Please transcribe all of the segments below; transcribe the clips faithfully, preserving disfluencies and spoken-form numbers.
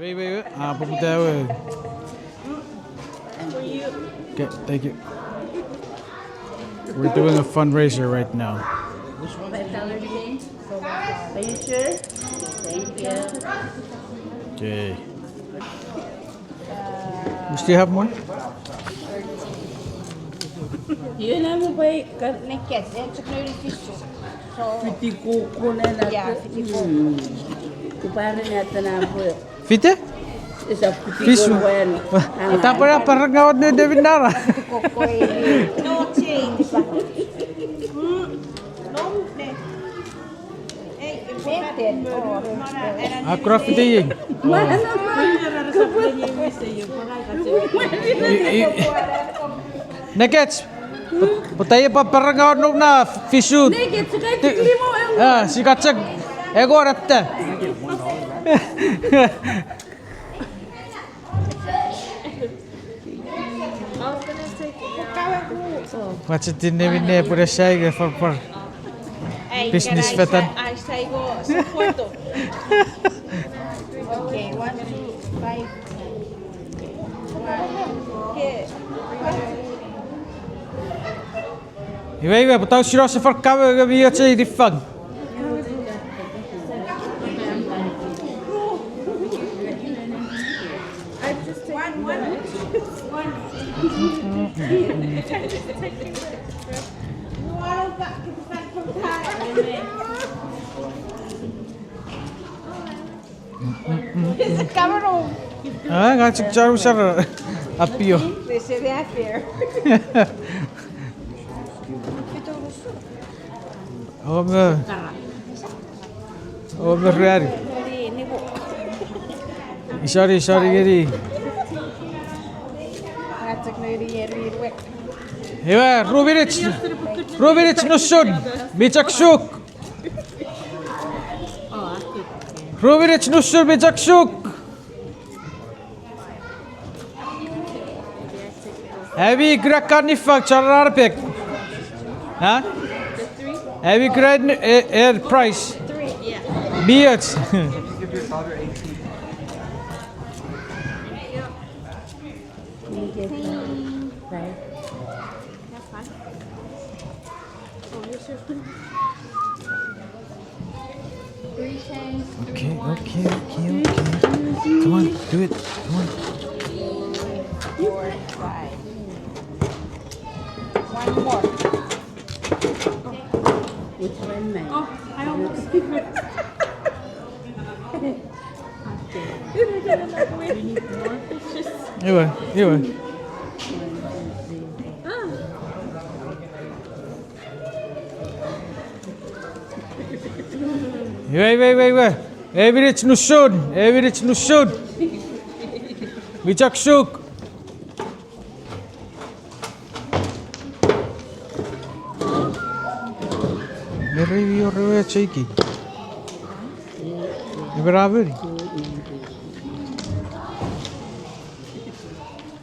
Wait, wait, wait. Ah, poputa we. Okay, thank you. We're doing a fundraiser right now. Are you sure? Thank you. Okay. We still have more? Yena mo pai ka- Nekes, eh, chok nori fisu. So, fiti kukun ena. Yeah, fiti kukun. Kupare ne atena pwe. Fite? Esa fiti fisu. Kukun. Tapara parang ngawat ne David Nara. Fiti kukun. No change. Mm, no, ne. Akura fite iei. Nekech. Pwata iei pwe parang ngawat no na fisu. Ah, sia chok engon atta. Pwata tina minne pwere sai nge for, for business vetan. Okay, one, two, five. Okay. Iwe, iwe, pwata usino sefan kamo nge mi och ei niffang. Is it covered or? Ah, ngang chok chon usar apio. They say they are fair. Ome. Ome ready. Sorry, sorry, ngeni. Iwe, ruminich, ruminich nusun, mi chok suk. Ruminich nusun mi chok suk. Ami kuna kan niffang chon epek. Ha? Ami kuna n-, e, e, price. Mi och. That's fine. Oh, you're so pretty. Three chains, three ones. Okay, okay, okay, okay. Come on, do it. Come on. Four, five. One more. Which one, ma'am? Oh, I almost. Iwe, iwe. Iwe, iwe, iwe, iwe. Ei minich nusun, ei minich nusun. Mi chok suk. Meri mi wor ewe cheiki. Iwe ra meri.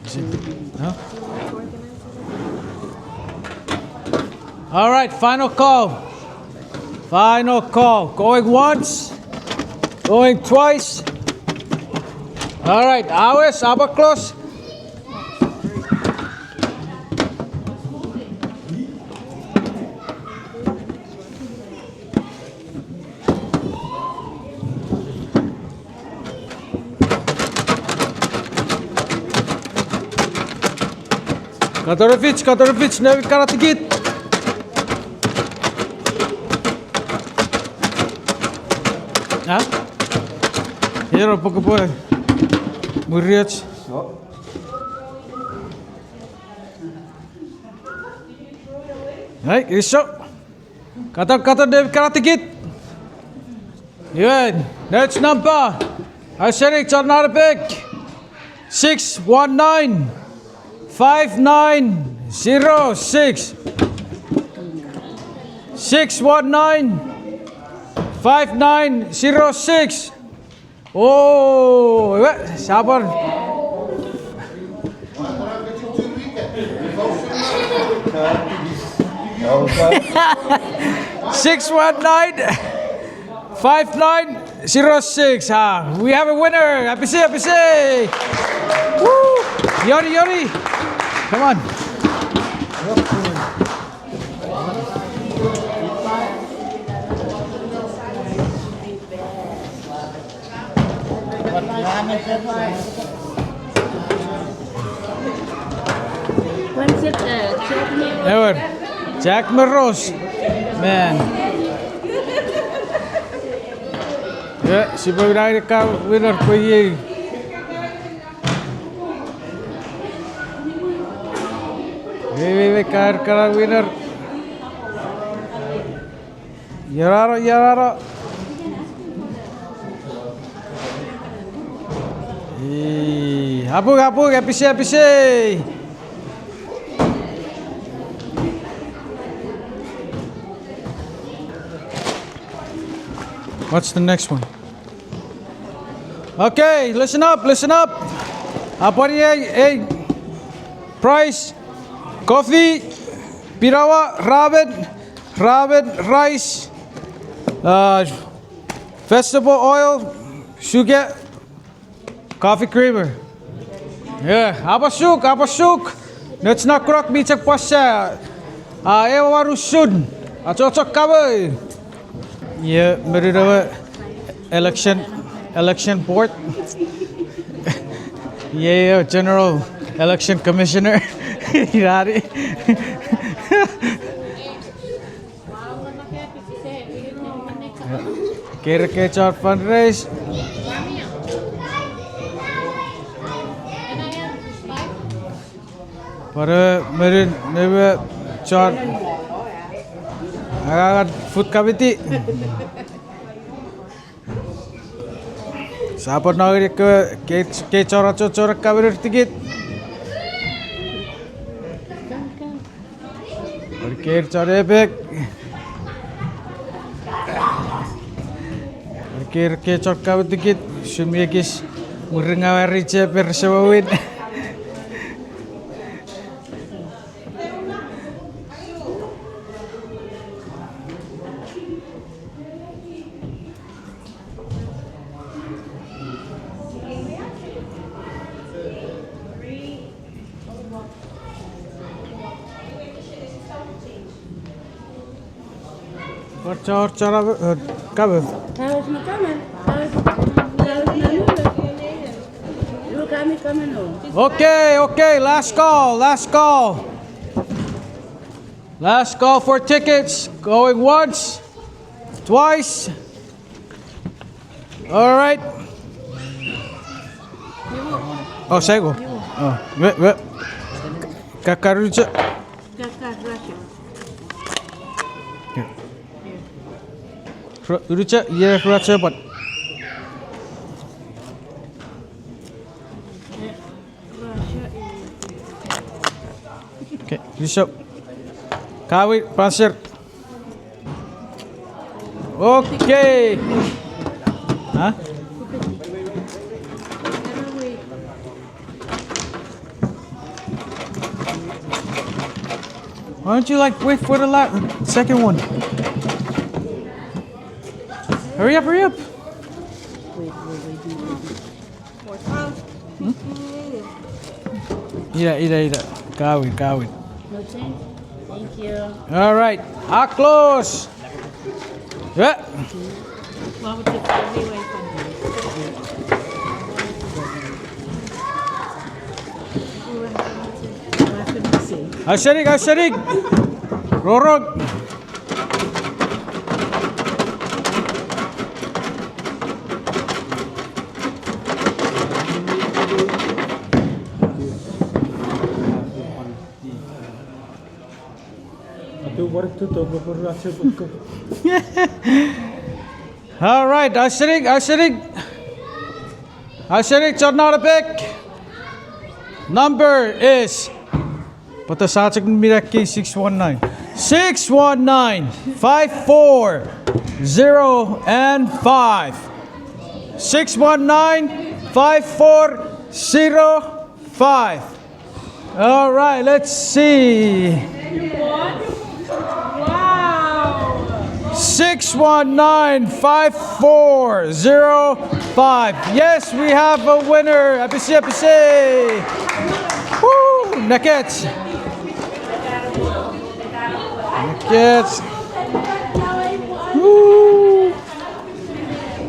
Is it? No? All right, final call. Final call. Going once. Going twice. All right, Awes, Abaklos. Katon fich, katon fich, ne mi kana tikit. Ha? Ero pokopwe. Murioch. Hai, iso. Katon, katon, ne mi kana tikit. Iwe, next number. Ausening chon non epek. Six one nine, five nine zero six. Six one nine, five nine zero six. Oh, iwe, sia pwan. Six one nine, five nine Zero six, ah, we have a winner. Apisi, apisi. Woo! Yori, Yori. Come on. Ewer, Jack me Rose. Man. Ie, sipwe winner ka winner pwe iei. Iwe, iwe, iwe, kar, kar winner. Ierano, ierano. Ii, apung, apung, apisi, apisi. What's the next one? Okay, listen up, listen up. Apwari ei, ei prize, coffee, pinawa, ramen, ramen, rice, uh, vegetable oil, sugar, coffee creamer. Yeah, apasuk, apasuk. Nets na kurak mi chok pwasa. A, ewa warusun. Achocho kamo. Ie, merinewe election, election board. Ie, General Election Commissioner. Irari. Kere ke chon fundraise. Pare menin newe chon angangan food committee. Sapon nangeni ke, ke, ke chon achocho ne kamener tikit. Orker chon epek. Orker ke chon kawe tikit, sumi ekis muringawa riche per sewawin. Orcha, orcha, uh, kamo. Kamo, kamo. Kamo, kamo. You kami, kamo, no. Okay, okay, last call, last call. Last call for tickets. Going once, twice. All right. Oh, saigo. Oh, we, we. Kakarucha. Kakarucha. Ru-, urucha, ie, ruacha, but. Okay, you show. Kawi, Panzer. Okay. Huh? Why don't you, like, wait for the la-, second one? Hurry up, hurry up. Ira, ira, ira. Kawin, kawin. No change? Thank you. All right. Aklos. Yeah. Ausening, ausening. Rorong. All right, ausening, ausening. Ausening, chon nonapek. Number is But the Satsik Miraki six one nine. Six one nine, five four zero and five. Six one nine, five four zero five. All right, let's see. Wow. Six one nine five four zero five. Yes, we have a winner. Apisi, apisi. Woo! Nekech. Nekech. Woo!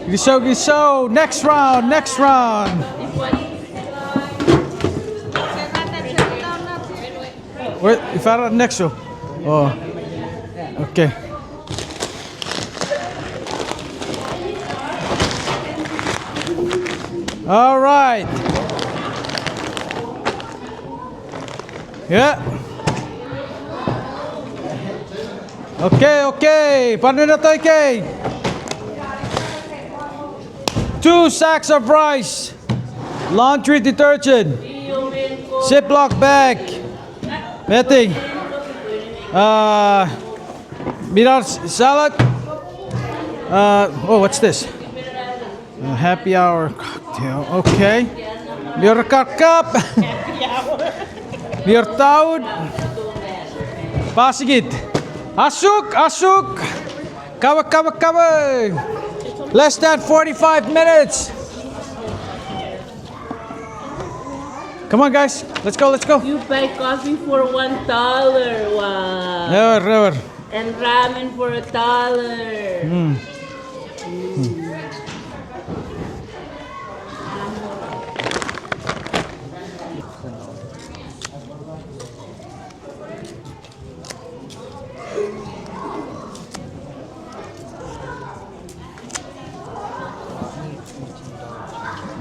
Kinisou, kinisou. Next round, next round. Wait, if I don't next show. Oh. Okay. All right. Yeah. Okay, okay. Pwan nenetoi kei. Two sacks of rice. Laundry detergent. Ziploc bag. Meti. Uh, minor salad. Uh, oh, what's this? A happy hour cocktail. Okay. Minor kakap. Minor taud. Pasikit. Asuk, asuk. Kawe, kawe, kawe. Less than forty-five minutes. Come on, guys. Let's go, let's go. You buy coffee for one dollar. Wow. Ewer, ewer. And ramen for a dollar. Mm. Mm.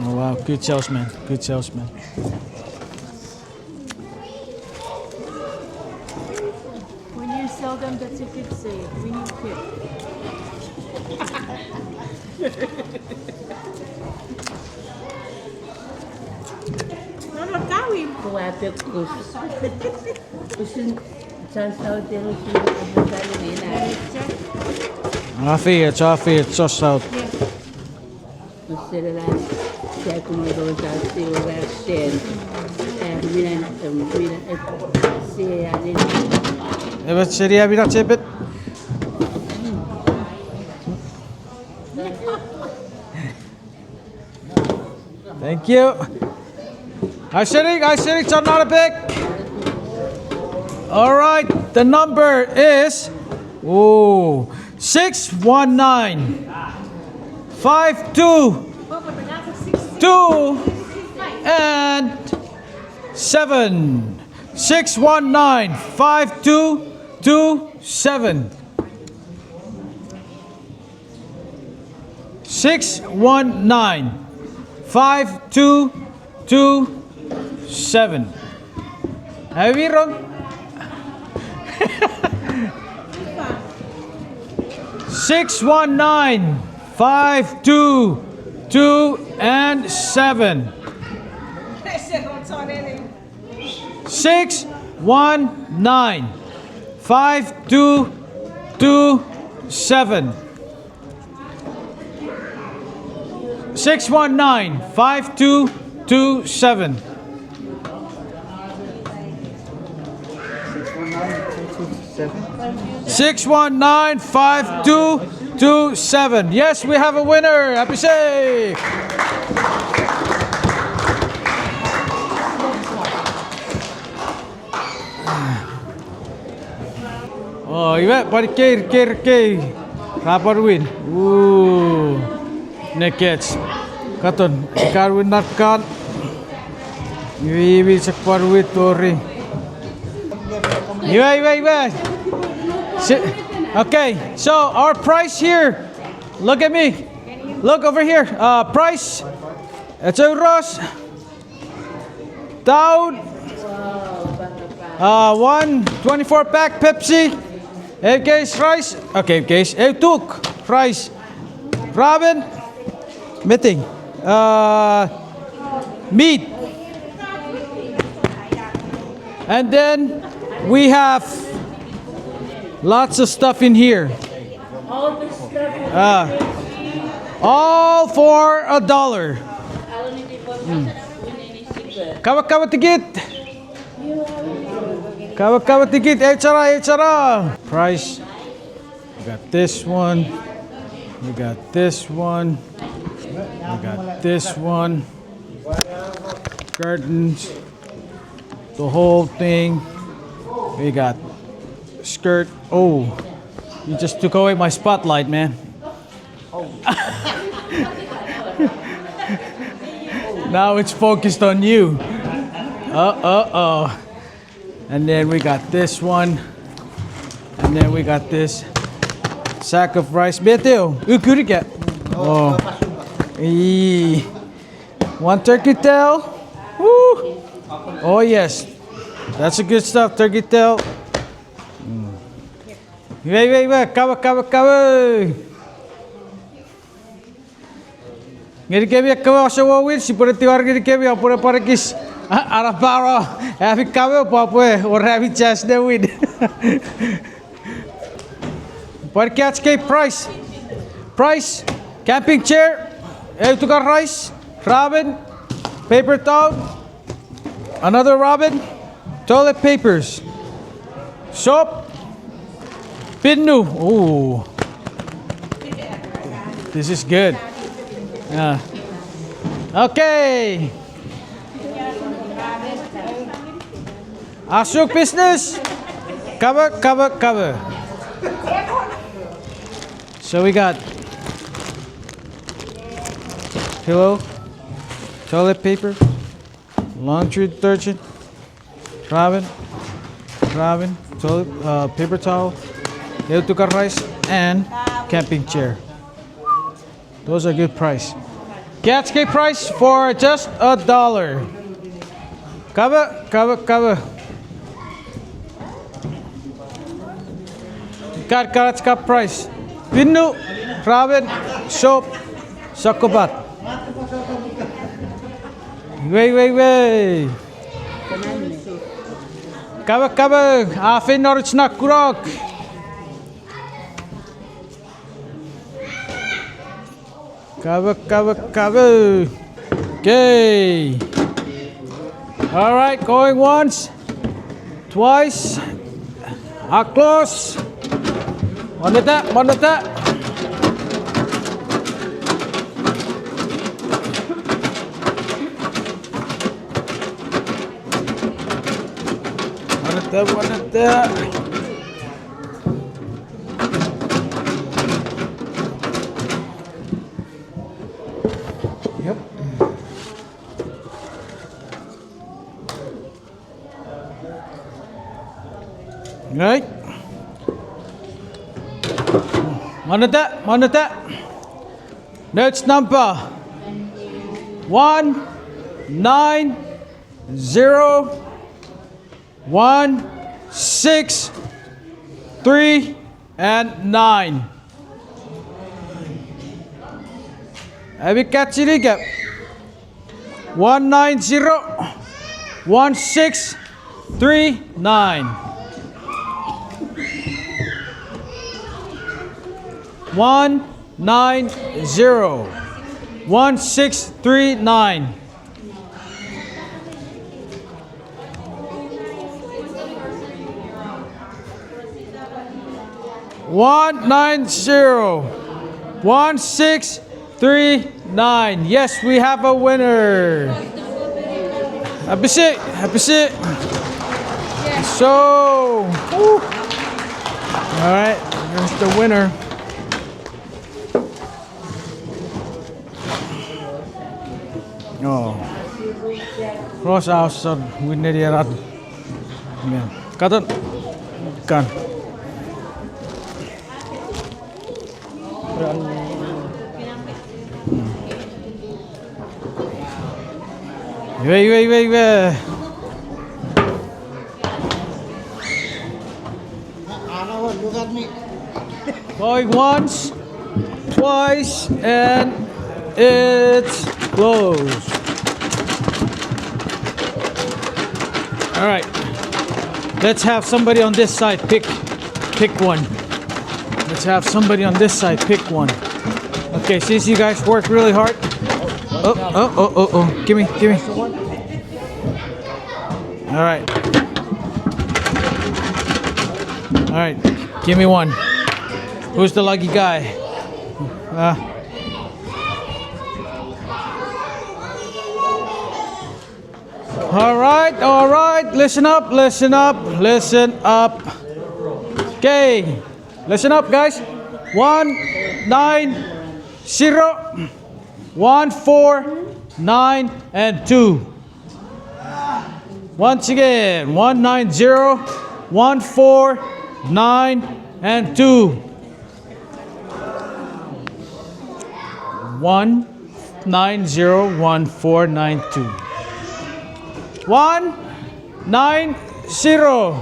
Oh, wow, good salesman, good salesman. When you sell them, that's a good sale. When you quit. No, no, Kawin. Kuwa pekus. Usun, just out there, usun, usun, usun, usun. Afi, it's afi, it's just out. Ewe seni a mina chepet. Thank you. Aiseni, aiseni, it's not a big. All right, the number is, ooh, six one nine, five two two and seven. Six one nine, five two two seven. Six one nine, five two two seven. Are we wrong? Six one nine, five two two and seven. Six one nine, five two two seven. Six one nine, five two two seven. Six one nine, five two two seven. Yes, we have a winner. Happy say. Oh, iwe, pwan kei, kei, kei. Ra pwan win. Ooh. Nekech. Katon, ika win not kan. Iwe, iwe, chok pwan win tori. Iwe, iwe, iwe. Si-, okay, so our prize here. Look at me. Look over here. Uh, prize. It's a Ross. Taud. Uh, one twenty-four pack Pepsi. Eiu case rice. Okay, case. Eiu tuk rice. Ramen. Meeting. Uh, meat. And then we have lots of stuff in here. All the stuff. Uh, all for a dollar. Mm. Kawa, kawa tikit. Kawa, kawa tikit. Echara, echara. Price. Got this one. We got this one. We got this one. Curtains. The whole thing. We got skirt. Oh, you just took away my spotlight, man. Now it's focused on you. Uh, uh, oh. And then we got this one. And then we got this sack of rice. Meteo, ukurika. Oh. Ee. One turkey tail. Woo. Oh, yes. That's a good stuff, turkey tail. Mm. Wei, wei, wei. Cover, cover, cover. Ngenikemi ekkewe ouse win, sipwe ne tingor ngenikemi oupwe ne pwan ekis a-, anapano ami kamo pwe oupwe wor ami chance ne win. Pwan kach kei prize. Prize, camping chair, eu tukan rice, ramen, paper towel, another ramen, toilet papers, soap, pinnu. Ooh. This is good. Yeah. Okay. Asuk business. Cover, cover, cover. So we got pillow, toilet paper, laundry detergent, ramen, ramen, toilet, uh, paper towel, eu tukan rice, and camping chair. Those are good price. Catch kei price for just a dollar. Cover, cover, cover. Got, got, got price. Pinnu, ramen, soap, sokkopat. Wei, wei, wei. Cover, cover. A feino rich na kunok. Cover, cover, cover. Okay. All right, going once, twice. A close. Monneta, monneta. Monneta, monneta. Yep. Right. Monneta, monneta. Notes number one nine zero one six three and nine. Ami kachini ika. One nine zero one six three nine. One nine zero one six three nine. One nine zero one six three nine. Yes, we have a winner. Happy seat, happy seat. So, woo. All right, there's the winner. Oh. Ross Austin, winner ierat. Yeah. Katon. Kan. Wei, wei, wei, wei. Going once, twice, and it's closed. All right. Let's have somebody on this side pick, pick one. Let's have somebody on this side pick one. Okay, since you guys work really hard. Oh, oh, oh, oh, oh. Gimme, gimme. All right. All right. Give me one. Who's the lucky guy? Uh, all right, all right. Listen up, listen up, listen up. Okay, listen up, guys. One nine zero, one four nine, and two. Once again, one nine zero, one four nine, and two. One nine zero, one four nine two. One nine zero,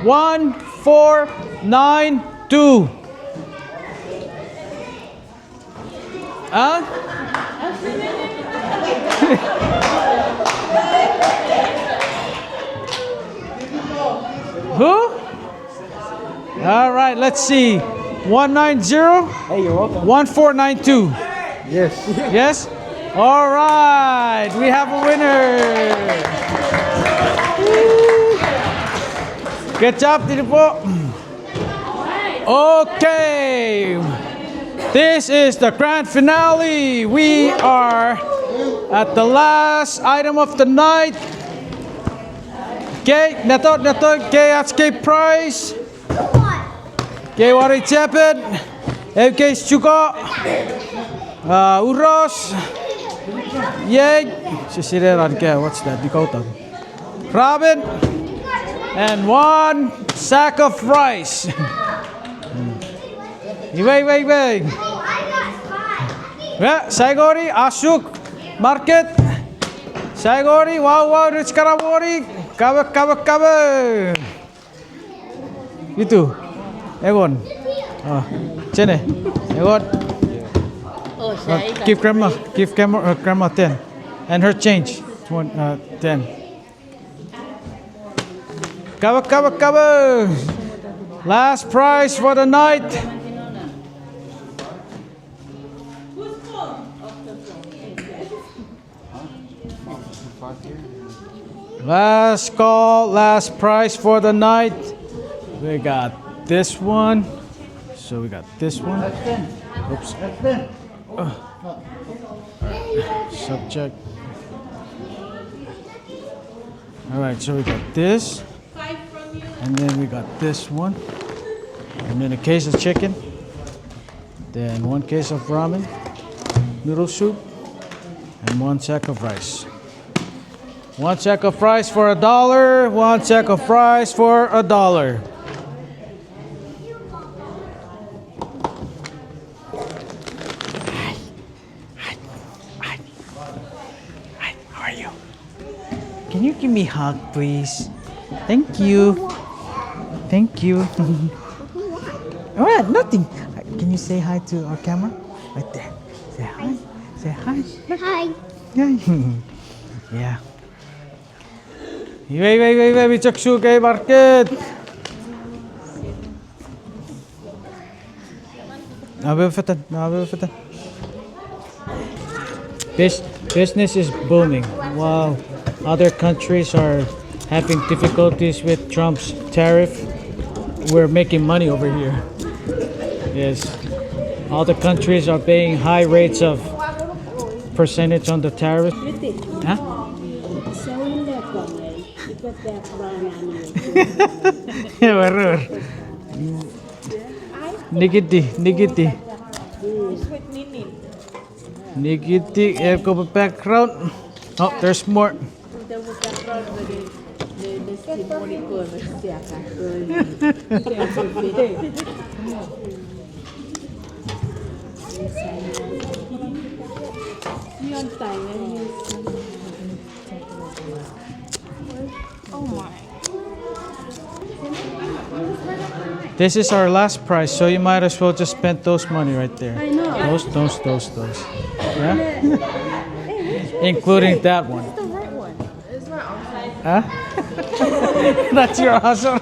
one four nine two. Huh? Who? All right, let's see. One nine zero? Hey, you're welcome. One four nine two. Yes. Yes? All right, we have a winner. Good job, Tinipo. Okay. This is the grand finale. We are at the last item of the night. Okay, neto, neto, okay, that's okay, prize. Okay, wari chepet. Okay, sugar. Uh, uros. Yay. Sisireran ke, what's that? Nikoutan. Ramen. And one sack of rice. Iwe, iwe, iwe. Yeah, saigori, asuk, market. Saigori, wow, wow, rich karamori. Kawe, kawe, kawe. Itu. Engon. Ah, Jenny. Engon. Oh, uh, give grandma, give grandma, uh, grandma ten. And her change. One, uh, ten. Kawe, kawe, kawe. Last prize for the night. Last call, last prize for the night. We got this one. So we got this one. Oops. Uh, subject. All right, so we got this. And then we got this one. And then a case of chicken. Then one case of ramen, noodle soup, and one sack of rice. One sack of rice for a dollar, one sack of rice for a dollar. Hi. Hi. Hi. Hi. How are you? Can you give me a hug, please? Thank you. Thank you. All right, nothing. Can you say hi to our camera? Right there. Say hi. Say hi. Hi. Yeah. Yeah. Iwe, iwe, iwe, iwe, mi chok suke market. Abe fetan, abe fetan. Bus-, business is booming. While other countries are having difficulties with Trump's tariff, we're making money over here. Yes. All the countries are paying high rates of percentage on the tariff. Huh? Ewer, ewer. Nikiti, nikiti. Nikiti, eh, go background. Oh, there's more. Oh my. This is our last prize, so you might as well just spend those money right there. I know. Those, those, those, those. Yeah? Including that one. It's the right one. Huh? That's your answer.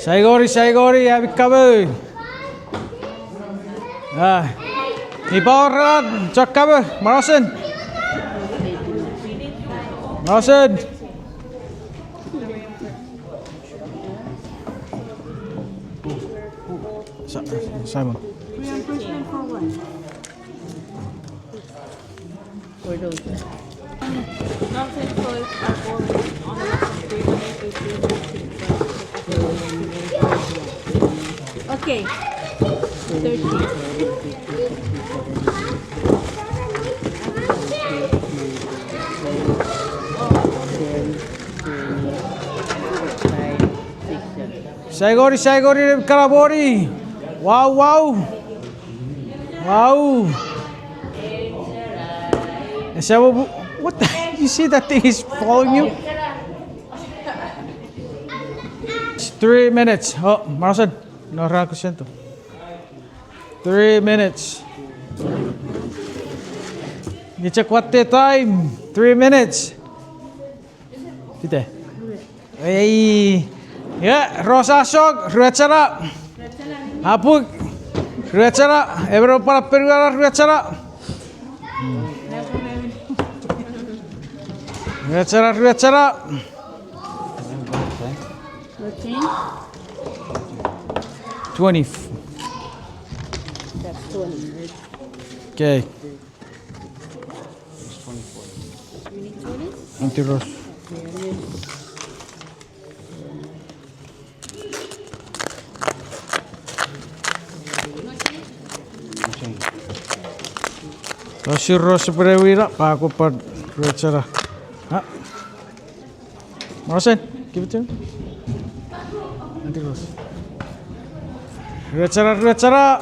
Saigori, saigori, ami kamo. Ah. Iporat, chok kamo, Marasen. Rosen. Sa-, Simon. Reimbursement for what? Nothing, so it's, I bought it on the last three hundred fifty. Okay. Thirty. Saigori, saigori, kana moni. Wow, wow. Wow. Ese mo bu-, what the, you see that thing is following you? It's three minutes. Oh, Marcel, no rakusento. Three minutes. You check what the time. Three minutes. Fite. Ei. Ia, Rosa sok, ruechana. Apuk, ruechana. Emon pwan apenuana, ruechana. Ruechana, ruechana. Fourteen? Twenty. That's twenty. Okay. You need twenty? Antiros. Rossi, Rossi, pwene wina, pako pwan ruechana. Ah. Morrison, give it to him. Antiros. Ruechana, ruechana.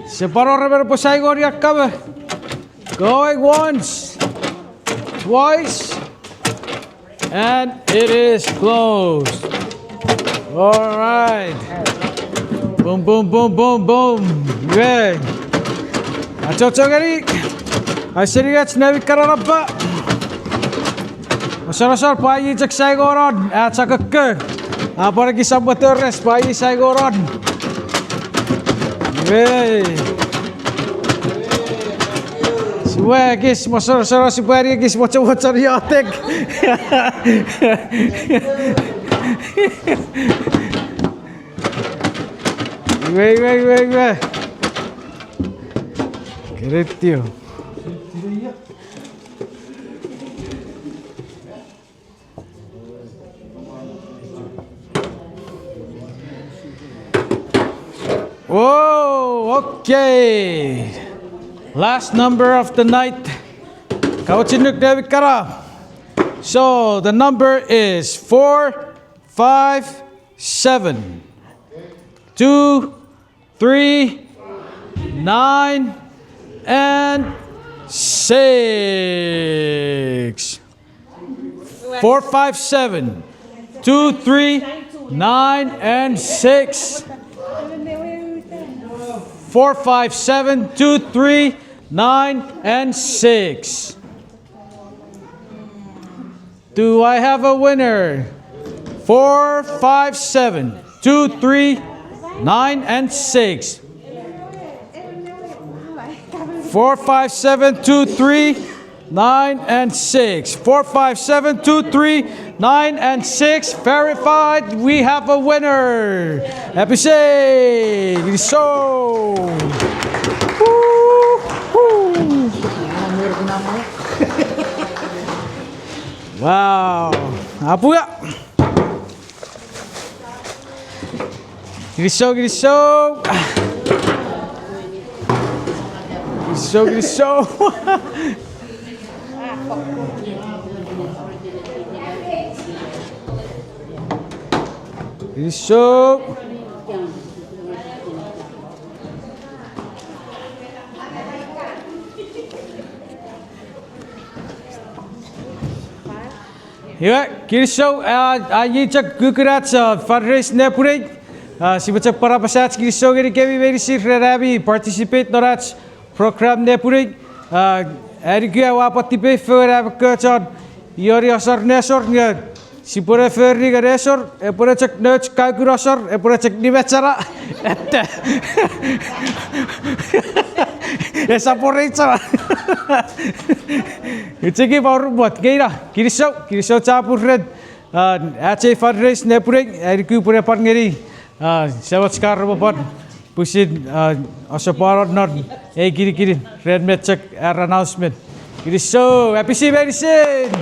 Sepano remer po saigoni akkawe. Going once, twice, and it is closed. All right. Boom, boom, boom, boom, boom. Yay. Achocho ngeni. Aiseni ach nemi kana napa. Osor, osor, pwan i chok saingonon, a chok ekkewe. A pwan ekis amwetores, pwan i saingonon. Iwe. Sipwe ekis mosonosono, sipwe ani ekis mochomochon iotek. Iwe, iwe, iwe, iwe. Keretio. Oh, okay. Last number of the night. Kamochunuk nemi kana. So the number is four, five, seven, two, three, nine, and six. Four, five, seven, two, three, nine, and six. Four, five, seven, two, three, nine, and six. Do I have a winner? Four, five, seven, two, three, nine, and six. Four, five, seven, two, three, nine, and six. Four, five, seven, two, three, nine, and six. Verified. We have a winner. Happy say. So. Woo, woo. Wow. Apuga. Kinisou, kinisou. Kinisou, kinisou. Kinisou. Iwe, kinisou, a, a, iei chok kukunach, a, fundraise nepwinei. A, sipwe chok pwan apasa ach kinisou ngenikemi meinisin ren ami participate non ach program nepwinei. A, anuku aua pwan tipeu fengen am ekkoch chon ioni asor nesor nge Sipwene fori ngeni esor, epwene chok nouch kaukun asor, epwene chok nimechana. Ete. Esap wor ei chana. Ucheki pwan urumwot, nge ina, kinisou, kinisou chapur ren, ah, ach ei fundraise nepwinei, ai nuku pwe epwe pwan ngeni, ah, Semach ka repwe pwan pwisin, ah, asopwano non ei kinikinin ren met chok ar announcement. Kinisou, happy Simei meinisin!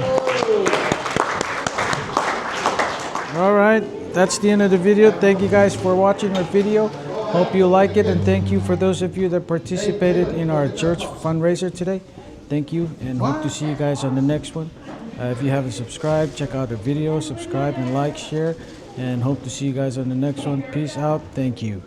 All right, that's the end of the video. Thank you guys for watching our video. Hope you like it, and thank you for those of you that participated in our church fundraiser today. Thank you, and hope to see you guys on the next one. Uh, if you haven't subscribed, check out the video, subscribe and like, share, and hope to see you guys on the next one. Peace out. Thank you.